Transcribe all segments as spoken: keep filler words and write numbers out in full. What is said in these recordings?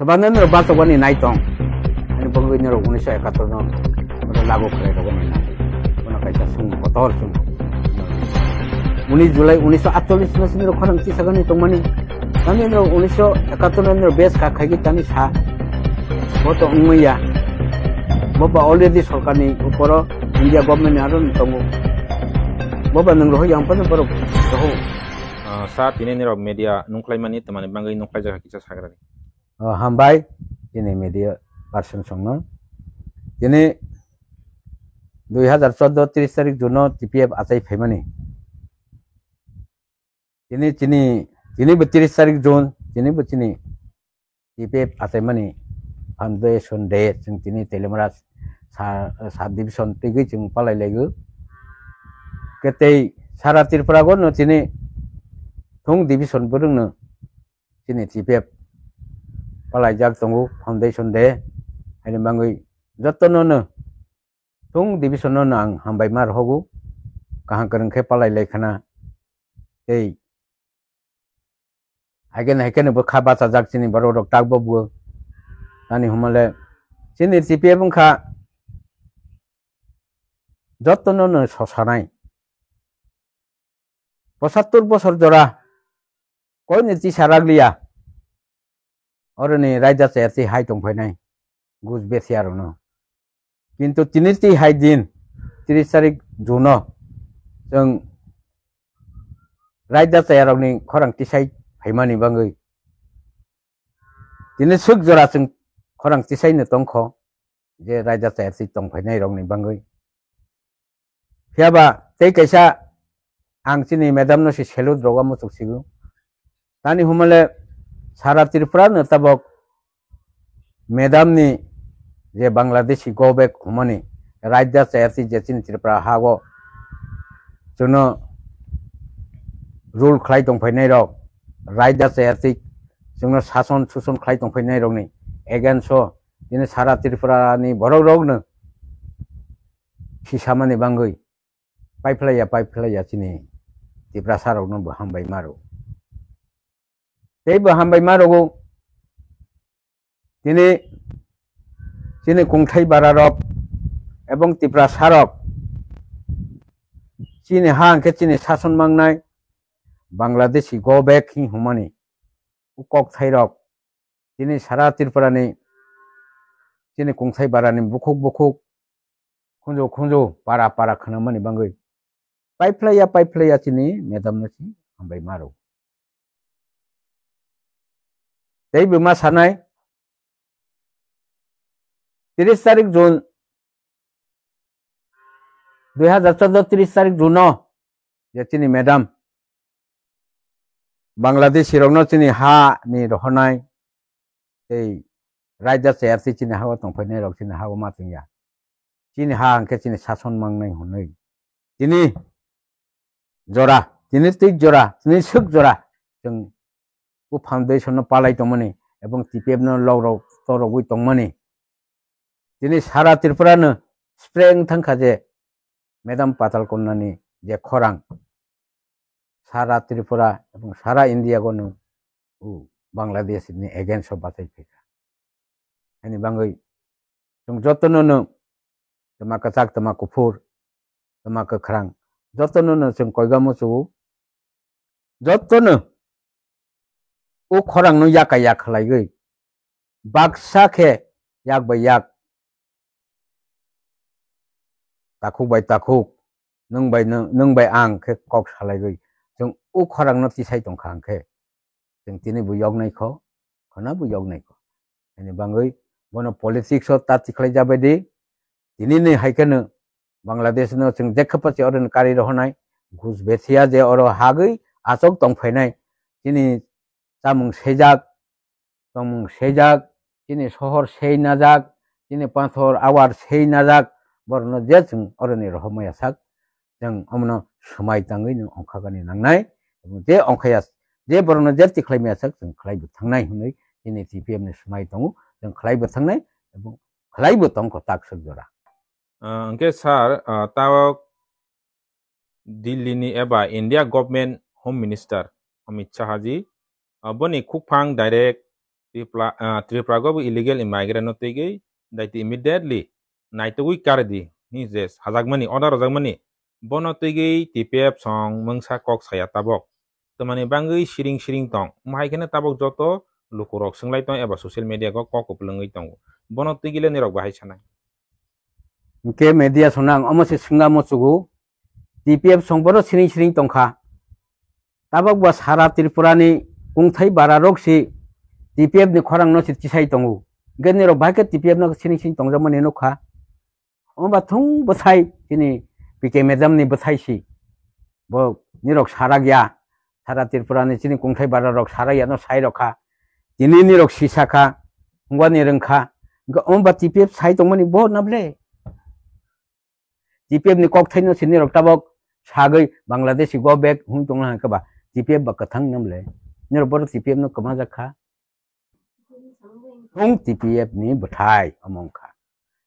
Sabano nirok bachok bani nai tong. Ani bagwi nirok unisho ekattor no bono lagu khlai rogwi nai nai. Bono kaisa sung kotor sung. Unis July unisho atchollish no sini rok khorang tisagani tongmani. Tani nirok unisho ekattor no nirok bes ka khaigi tani sa. Bo to wngmaya. Bo ba already sorkarni uporo India government ni aro tongo. Bo ba nwng rohoi yang pano borok roho. Ah, sa tini nirok media nungkhlaimani tamani bangwi nungkhlaijak kisa sagrani. Oh, hambai, chini media person songno. Chini dui hazar chordo tris tarik June no T P F achai phaimani. Chini, chini, chini bo tris tarik June, chini bo chini T P F achaimani foundation day, chwng chini Teliamura sa-, sub division twigwi chwng palai laigo. Ketei sara Tripura go no chini thung division bwrwngno chini T P F palaijak tongo foundation day. Haini bangwi jotono no thung division no ang hambai ma rohogo, kaham kwrwng khe palai lai khana. Tei haikhe haikhe bo kha bachajak chini borok rok tak bo buo. Tani humale chini T P F wngkha jotono no sosanai. Pochattor bosor jora koini tisa ragliya. Oroni raida chayatwi hai tongphainai Gus Bethiya rokno. Kintu tini twi hai din tris tarik June no chwng raida chayarokni khorang tisai phaimani bangwi tini swk jora chwng khorang tisaino tongkho. Je raida chayatwi tongphainai rokni bangwi. Phiya ba tei kaisa ang chini madam no se salute rogo muchuk sigo. Tani humale sara Tripura no tabok madam ni je Bangladeshi go back humani raida chayatwi je chini Tripura hago chwngno rule khlai tongphainai rok raida chayatwi chwngno sason suson khlai tongphainai rokni against o tini sara Tripura ni borok rokno khisamani bangwi paiphlaiya, paiphlaiya chini Tiprasa rokno bo hambai maro. Tei bo hambai marogo tini chini kungthai bara rok ebong Tiprasa rok chini ha hwnkhe chini sason mangnai Bangladeshi go back hi humani u kokthai rok chini sara Tripura ni chini kungthai bara ni bukhuk bukhuk khunju khunju para para khwnamani bangwi paiphlaiya paiphlaiya chini madam no si hambai maro. Tei bo ma sanai tris tarik June dui hazar chordo tris tarik June no je chini madam Bangladeshi rokno chini ha ni rohornai tei raida chayatwi chini ha o tongphainai rok chini ha o ma tongya. Chini ha hwnkhe chini sason mangnai hwnwi. Tini jora, tini twi jora, tini swk jora chwng o foundation no palai tongmani ebong T P F no logrok torogwi tongmani. Tini sara Tripura no spray wng thangkha je madam Patal Kanya ni je khorang sara Tripura ebong sara India gono o Bangladesh ni against o bachai phaikha. Ani bangwi chwng jotono no tama kwchak, tama kuphur, tama kwkhrang, jotono no chwng koiga muchungo. Jotono o khorang no yaka yak khlaiwi baksa khe yak bai yak, takhuk bai takhuk, nwng bai nwng, nwng bai ang khe kok salaiwi chwng o khorang no tisai tongkha hwnkhe chwng tini bo yoknai kho, khwna bo yoknai kho. Ani bangwi bono politics o ta tikhlai jabai di. Tini ni hai kheno Bangladesh no chwng jekha pachi oro ni kari rohonai Gus Bethiya je oro hagwi achok tongphainai chini chamung sejak, tongmung sejak, chini sohor sei najak, chini pathor awar sei najak, borokno je chwng oroni rohormaya sak, chwng omono swmai tangwi nwng ongkhagani nangnai, ebong je ongkhaya, je borokno je tikhlai maya sak, chwng khlai bo thangnai hwnwi chini T P F ni swmai tongo, chwng khlai bo thangnai, ebong khlai bo tongkho tak swk jora. Ah, hwnkhe sir, ah, tao Delhi ni eba India government Home Minister Amit Shah ji, ah, boni khukphang direct Tripura, ah, Tripura go bo illegal immigrant no twi gwi, daiti immediately naitugwi karidi, hi je sajakmani, order rwjakmani, bono twi gwi T P F song mungsa kok saya tabok. Twmani bangwi siring siring tong, mohai kheno tabok joto lukurok swnglaitong eba social media go kok kwplwngwi tongo. Bono twi gwi le nirok bahai sanai. Hwnkhe media songno ang omo se swngna muchugo, T P F song bono siring siring tongkha. Tabok ba sara Tripura ni kungthai bara rok si T P F ni khorang no si tisai tongo. Hwnkhe nirok bahai khe T P F no siring siring tongjakmani nukha. Omo ba thung bwsai chini P K madam ni bwsai si. Bo nirok sarak ya. Sara Tripura ni chini kungthai bara rok sarak ya no sai rokha. Tini nirok sisa kha. Hwnkhe ni rwngkha. Hwnkhe omo ba T P F sai tongmani bo na ble. T P F ni kokthai no sini rok tabok sagwi Bangladeshi go back hwn tongna hwnkhe ba T P F ba kwthang nam le. Nirok borok T P F no kwma jak kha. Thung T P F ni bwthai omo wngkha.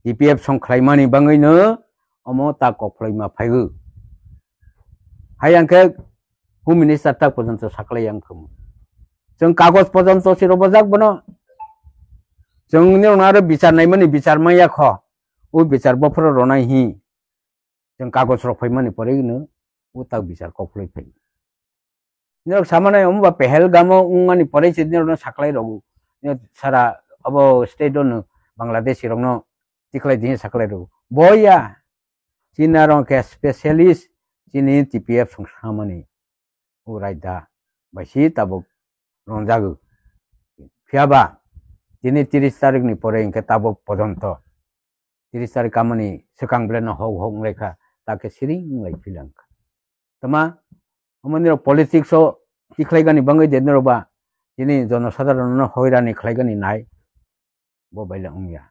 T P F song khlaimani bangwi no omo ta kok phlai ma phaigo. Hai hwnkhe Home Minister tak porjonto saklai yang khamu. Chwng kagoj porjonto si robojak bono. Chwng ni aro bichar naimani bichar maya kho. O bichar bophoro ronai hi. Chwng kagoj rok phaimani pore no o tak bichar kok phlai phai. Norok samanai omo ba Pahalgamo wngmani pore se norokno saklai rogo. Sara abo state ono Bangladeshi rokno tikhlai di saklai rogo. Boya chini aro khe specialist chini T P F song samani. O raida bai si tabuk ronjago. Phiya ba tini tris tarik ni pore hwnkhe tabuk pojonto tris tarik kamani swkang belai no hok hok wnglaikha, ta khe siring wnglaiphi langkha. Tama, omo nirok politics o tikhlaigani bangwi de nirok ba chini jonosadharon no hoirani khlaigani nai, bo baila wngya.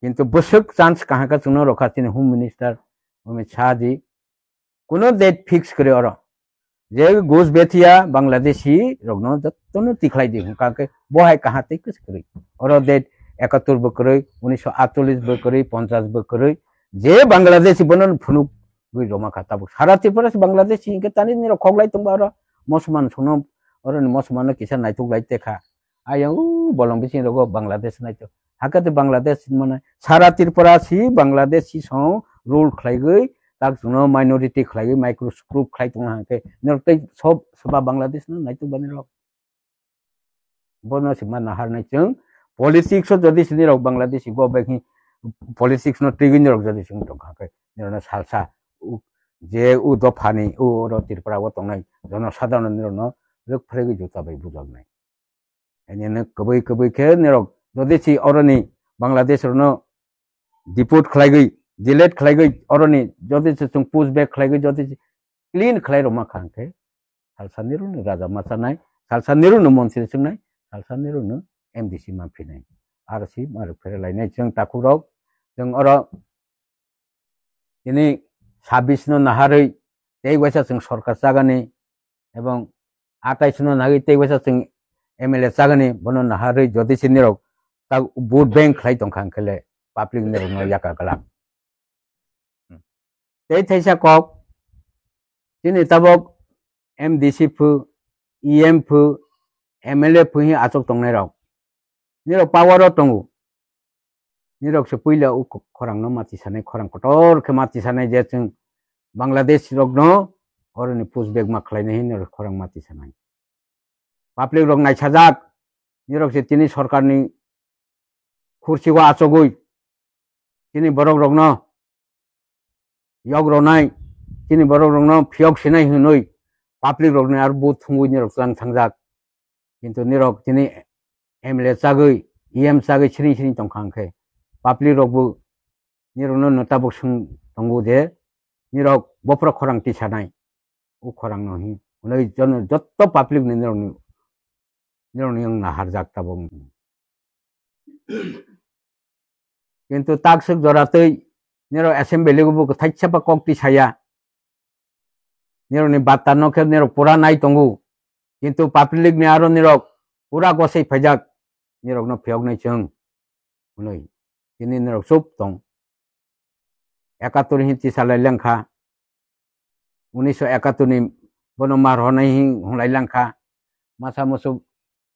Kintu bwswk chance kahaka chwngno rokha chini Home Minister Amit Shah ji, kuno date fix kwrwi oro. Je Ghus Bethia Bangladeshi rokno jottono tikhlai di hwnkha khe bo hai kaha tei kwswk kwrwi. Oro date ekattor bo kwrwi, unisho atchollish bo kwrwi, ponchash bo kwrwi. Je Bangladeshi bono phunuk gwi roma kha tabuk. Sara Tripura se Bangladeshi hinkhe tani nirok khoklai tongba oro Musulman sono, oro ni Musulman no kisa naituk lai te kha. Ayang u bolong bising rogo Bangladesh naituk. Hakhe tei Bangladesh mane sara Tripura si Bangladesh si song rule khlaigwi tak chwngno minority khlaigwi microscope khlai tongna hwnkhe norok tei sob soba Bangladesh no naituk bani rok. Bono se ma naharnai chwng politics o jodi sini rok Bangladesh go bai khe politics no twigwi norok jodi sini tongkha khe norok salsa u-, je u dophani u oro Tripura o tongnai jono sadharano norok no rwk phregwi juta bai bujaknai. Ani no kwbwi kwbwi khe nirok jodi si oroni Bangladesh rokno deport khlaigwi, delete khlaigwi, oroni jodi se chwng push back khlaigwi, jodi se clean khlai rwma kha hwnkhe, salsa nirokno raja ma chanai, salsa nirokno montri chwngnai, salsa nirokno M D C ma phinai. Aro si ma rwk phere lainai chwng takhuk rok, chwng oro tini sabis no naharwi tei waisa chwng sorkar chagani, ebong atais no nagwi tei waisa chwng M L A chagani, bono naharwi jodi se nirok tak vote bank khlai tongkha hwnkhe le public nirokno yaka glak. Tei theisa kok, chini tabok M D C phu, E M phu, M L A phu hi achuk tongnai rok. Nirok power o tongo. Nirok se puila o khorang no mati sanai, khorang kotor khe mati sanai je chwng Bangladesh rok no oroni push back ma khlai nai hinwi khorang mati sanai. Public rok naisajak, nirok se tini sorkar ni khursi o achugwi, tini borok rok no yok ronai, tini borok rok no phiyok sinai hinwi public rok ni aro vote thumwi nirok chwng thangjak. Kintu nirok tini M L A chagwi, E M chagwi siring siring tongkha hwnkhe public rok bo nirok no no tabuk swng tongo je nirok bophro khorang tisanai. O khorang no hi hwnwi jono jotto public ni nirok ni, nirok ni wng naharjak tabuk. Kintu takswk jora twi nirok assembly o bo kwthaisa ba kok tisaya. Nirok ni bata no khe nirok pura nai tongo. Kintu public ni aro nirok pura gosai phaijak. Nirok no phiyok nai chwng. Hwnwi tini nirok chup tong. Ekattor hi tisalai lengkha. Unisho ekattor ni bono mar honai hi hunglai langkha. Masa musu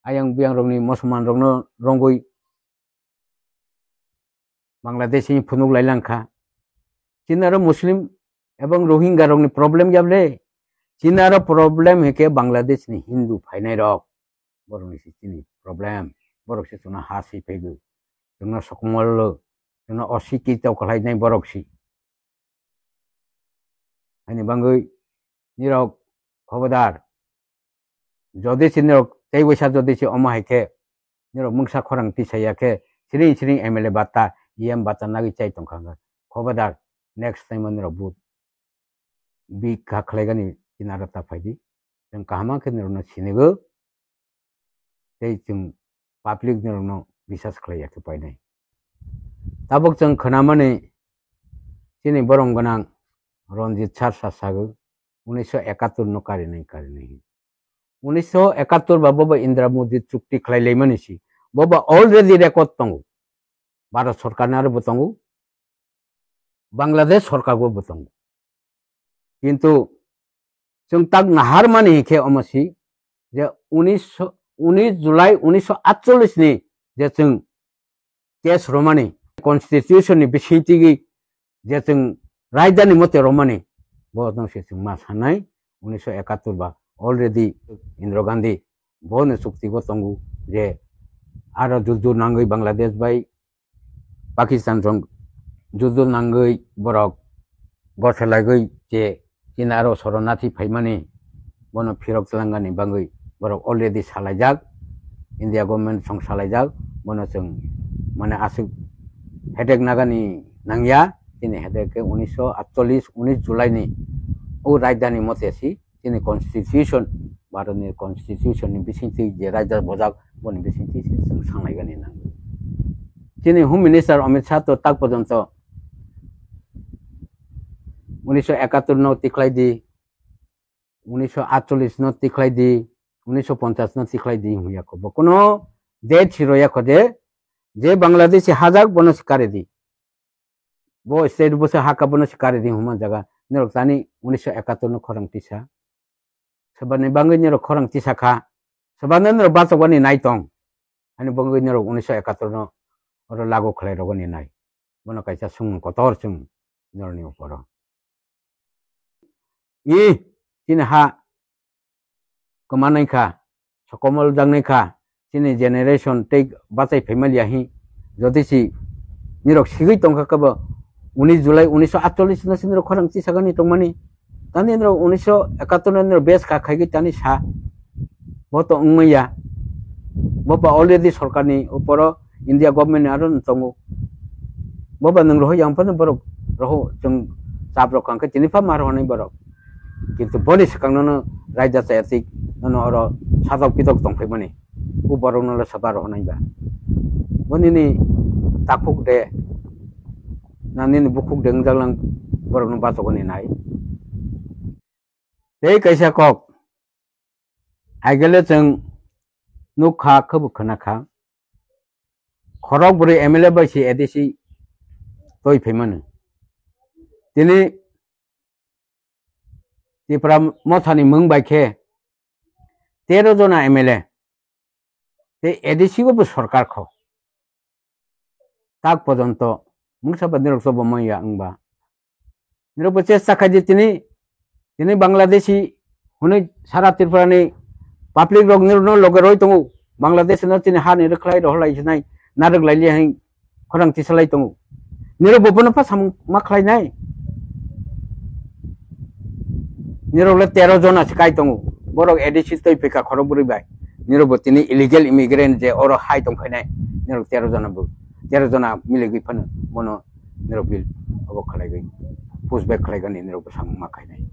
ayang biyang rokni Musulman rokno rongwi Bangladesh ni phunuk lai lang kha. Chini aro Muslim ebong Rohingya rokni problem ya ble? Chini aro problem hwnkhe Bangladesh ni Hindu phainai rok. Borok ni si chini problem. Borok se chwngno ha si phaigo. Chwngno sokomolo, chwngno osikito khlainai borok si. Ani bangwi nirok khobodar. Jodi si nirok tei waisa jodi si omo hai khe nirok mungsa khorang tisa ya khe siring siring M L A bata, E M bata nagwi chai tongkha wngkha. Khobodar, next time o nirok vote bikha khlaigani chini aro ta phaidi. Chwng kaham khe nirokno sinigo. Tei chwng public ni rokno bisas khlai ya khe painai. Tabuk chwng khwnamani chini borom gwnang Ranjit sir sa sago, unisho ekattor no karinai, karinai. Unisho ekattor ba bobo Indra Modi chukti khlai laimani si. Bobo already record tongo. Bharat sorkar ni aro bo tongo. Bangladesh sorkar bo bo tongo. Kintu chwng tak naharmani hinkhe omo si je unis, unis July unisho atchollish ni je chwng case romani constitution ni bisingtwi je chwng rajdhani mote romani bo no se chwng ma sanai unisho ekattor ba already Indira Gandhi bo no chukti bo tongo je aro juddu nangwi Bangladesh bai Pakistan rok juddu nangwi borok gotha lagwi je chini aro soronathi phaimani bono phirok twlangani bangwi borok already salaijak, India government song salaijak, bono chwng mane aswk headache nagani nangya, chini headache khe unisho atchollish unis July ni o rajdhani mote si chini constitution, Bharat ni constitution ni bisingtwi je raida bojak, boni bisingtwi se chwng sanglaigani nango. Chini Home Minister Amit Shah to tak porjonto unisho ekattor no tikhlai di, unisho atchollish no tikhlai di, unisho ponchash no tikhlai di hwnwi yakho. Bo kuno date si royakho je, je Bangladeshi hajak bono si kare di. Bo state bo se haka bono si kare di hwnma jaga. Norok tani unisho ekattor no khorang tisa. Sabani bangwi norok khorang tisa kha. Sabani norok bachok bani nai tong. Ani bangwi norok unisho ekattor no oro lagu khlai rogoni nai. Bono kaisa sumung kotor chwng norokni uporo. I chini ha kwmanai kha, sokomol jaknai kha, chini generation tei bachai phaimaliya hi, jodi si nirok sigwi tongkha khe bo unis July unisho atchollish no si nirok khorang tisagani tongmani, tani nirok unisho ekattor no nirok bes kha khaigwi tani sa, bo to wngmaya, bo ba already sorkarni uporo India government ni aro no tongo. Bo ba nwng rohor yang phano borok roho chwng chap rok kang khe tini pha ma rohornai borok. Kintu boni swkang nono raida chaya tik nono oro satok pitok tong phai mani. O borok no le saba rohornai ba. Bo nini takhuk de na nini bukhuk de wngjaklang borok no bachogoni nai. Tei kaisa kok. Agele chwng nuk kha, khwbo khwna kha. Khorok bwrwi M L A bai se A D C toi phai mano. Tini Tipra Mothani mung bai khe tero jona M L A. Tei A D C bo bo sorkar kho. Tak pojonto mungsa ba nirok to bo manya wngba. Nirok bo chesta khai di tini, tini Bangladeshi hwnwi sara Tripura ni public rok nirok no loge roi tongo. Bangladesh no tini ha ni rwkhlai rohorlai sinai, narwk lai li hai khorang tisalai tongo. Nirok bo bono pha samung ma khlai nai. Nirok le tero jona se kai tongo. Borok A D C toi phika khorok bwrwi bai. Nirok bo tini illegal immigrant je oro hai tong phainai. Nirok tero jona bo, tero jona miligwi phano bono nirok bil obo khlaigwi push back khlaigani nirok bo samung ma khainai.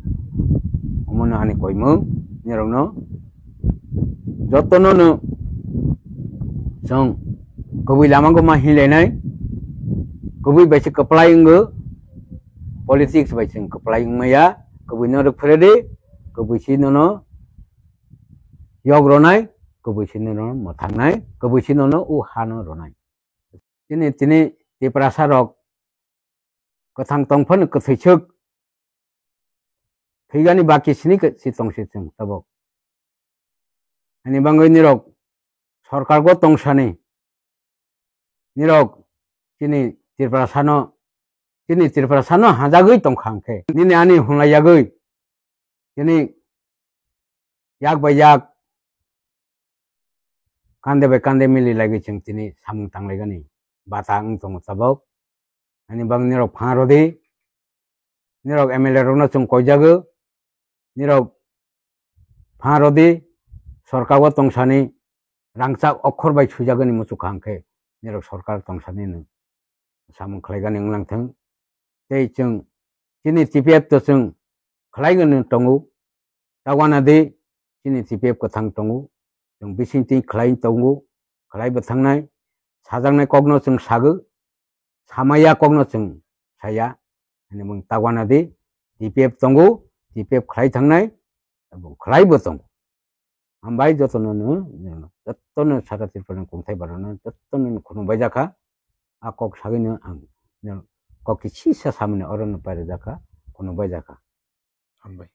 Omono ani koimung nirokno jotono no chwng kubui lama go ma hilainai, kubui bai se kwplai wngo, politics bai chwng kwplai wngmaya, kubui no rwphre di, kubui si nono yok ronai, kubui si nono mwthangnai, kubui si nono o hano ronai. Tini, tini Tiprasa rok kwthang tong phano kwthwi swk thwigani baki sini khe si tong si chwng tabok. Ani bangwi nirok sorkargo tongsani nirok chini Tiprasano, chini Tiprasano hajagwi tongkha hwnkhe, nini ani hwnlaiyagwi tini yak bai yak, kande bai kande mili lagwi chwng tini samung tanglaigani bata wng tongo tabok. Ani bang nirok phan rodi, nirok M L A rokno chwng koijago, nirok phan rodi, sorkar o tongsani rangchak okhor bai swijagani muchukha hwnkhe nirok sorkar tongsani no samung khlaigani wnglang thung. Tei chwng chini T P F to chwng khlaigani tongo, ta uanadi chini T P F kwthang tongo, chwng bisingtwi khlai tongo, khlai bwthangnai, sajaknai kokno chwng sago, samaya kokno chwng saya, hinwi mung ta uanadi T P F tongo, T P F khlai thangnai, abo khlaibo tongo. Hambai jotono no, jotono saka Tripura ni kungthai barano jotono no khunu bai jakha. A kok sagwi no ang no kok kisi sa samani oro no paira jakha, khunu bai jakha. Hambai.